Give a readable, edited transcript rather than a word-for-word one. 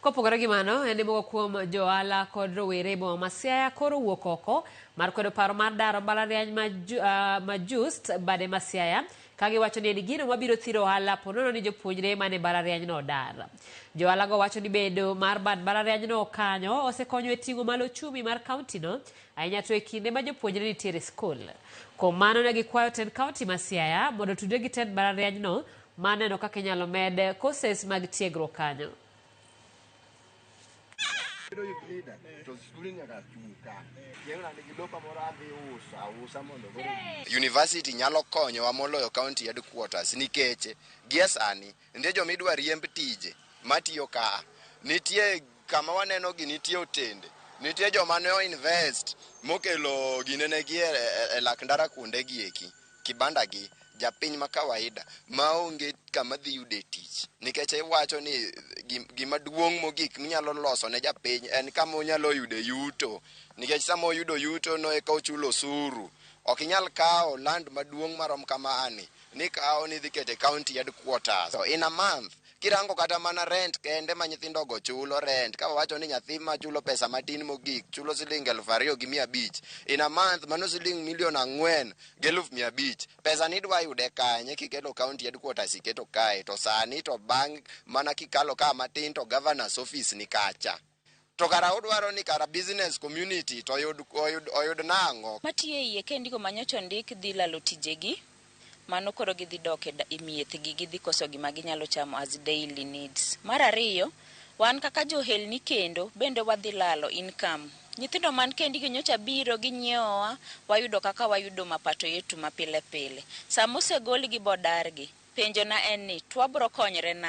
Kopogore gi mano, en ni moko kuom johala kod rowere e boma ma Siaya koro owuok oko mar kwedo paro mar daro mbalariany ma, ma JOOUST bade ma Siaya ka giwacho ni en gino mabiro thiro ohala ponono ni jopuonjre mane mbalarianyno odar. Johala go wacho ni bedo mar bad mbalarianyno kanyo osekonyo e ting'o malo ochumi mar kauntino ahinya to e kinde ma jopuonjre nitiere e skul. Kuom mano ne gikwayo tend kaunti ma Siaya mondo otudre gi tend mbalarianyno mar neno kaka inyalo med courses mag tiegruok kanyo. Bedo youth leader to skul nyaka chung' ka. Chieng' nigi lopa moro adhi uso ausa mondo koro University nyalo konyowa moloyo county headquarters nikech gie sani nitie joma idwa riemb tije matiyo kaa. Nitie kama waneno gi nitie otende. Nitie joma ne o-invest mokelo ginene gi e lak ndara kuonde gi eki kibanda gi japiny ma kawaida maonge kama dhi yude tich nikech iwacho ni gima duong' mogik minyalo loso ne japiny en kama onyalo yude yuto nikech sama oyudo yuto no eka ochulo osuru. Ok inyal kawo land maduong' marom kamaani ni kawo ni idhi kete county headquarters. So in a month kirango kata mana rent kende ma nyithindo go chulo rent ka wawacho ni nyathi ma chulo pesa matin mogik chulo siling 2,500 in a month, mano siling 4,500,000. Pesa ni idwa yude kanye kikelo county headquarters iketo kae to sani to bang' mana kikalo ka matin to governor's office ni kacha to kara udwaro ni kara business community to oyud nang'o? Matiyo e iye kendiko manyocha ondik dhi lalo tijegi. Mano koro gidhi dok e miechgi, gidhi koso gima ginyalo chamo as daily needs. Mar ariyo, wan kaka johelni kendo bende wadhi lalo income. Nyithindo man kendigi nyocha biro ginyiewowa, wayudo kaka wayudo mapato yetu ma pile pile. Sama osegolgi bodargi, penjo na en ni to wabro konyre nade?